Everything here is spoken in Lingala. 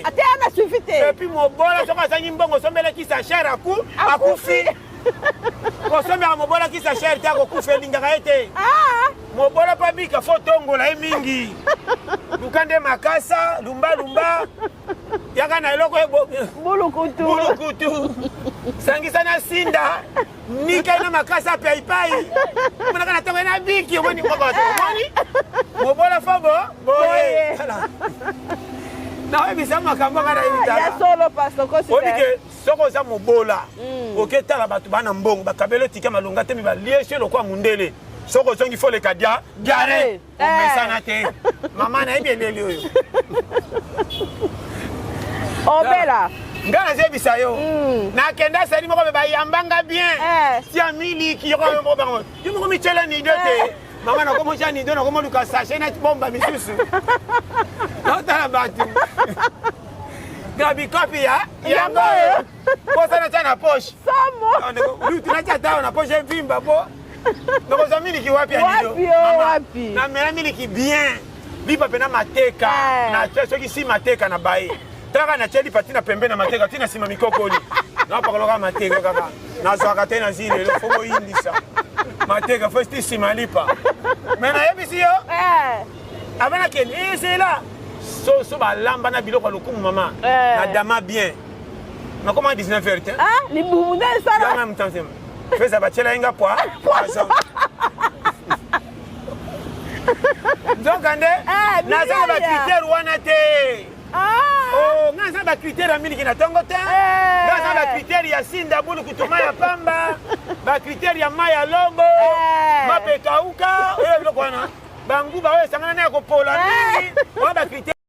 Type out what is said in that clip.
te. Ate ana suivi te. Et puis mobola soki azangi mbongo osombela kisa cher aku akufi. Kosombela mobola kisa cher te akokufa elingaka ye te. Ah. Mobola mpo abika fo tongola ye mingi. Luka nde makasa lumba lumba yaka na eloko bulukutu bulukutu sangisa na sinda nika na makasa paipai omonaka na ntongo na biki omoni moko omoni mobola fo bo boye naoyebisa makambo nga nayebi solo pastor kosi oyebi ke soki oza mobola mm. oketala bato bana mbongo bakabeli otika malonga te me baliesi lokola mundele soki ozongi fo oleka dia diare omesana te mama nayebi eleli oyo obela nga nazebisa yo mm. nakenda sali moko me bayamba nga bien eh. tia miliki yoko moko bango yo moko mityela nido te eh. mama nakomotya nido nakomoluka sachet na bomba misusu naotala bato gabikopi ya yango oyo posa natya na poche lutu natya tao na poche evimba po nakozwa miliki wapi ya nido namela miliki bien lipa mpena mateka eh. natya soki si mateka na baye talaka natya lipa ti na pembe na mateka ti na nsima mikokoli napakoloka mateka kaka nazwaka te na zili lelo fo boyindisa mateka fo ti nsima lipa me nayebisi yo eh. avant nakende ezela soso balamba na biloko ya lokumu mama eh. na dama bien nakoma 19 heures te ah, libumu nde esala feza batiela ye nga poi poison nzokande eh, naza na bacritère wana te ah. oh, nga naza na bacritère ya miliki na ntongo te eh. nga naza na bacritère ya sinda bulukutu mai ya pamba bacritère ya mai ya lombo eh. mapekauka oyo biloko wana banguba oyo esangana na ya kopola mingi wana bacritère.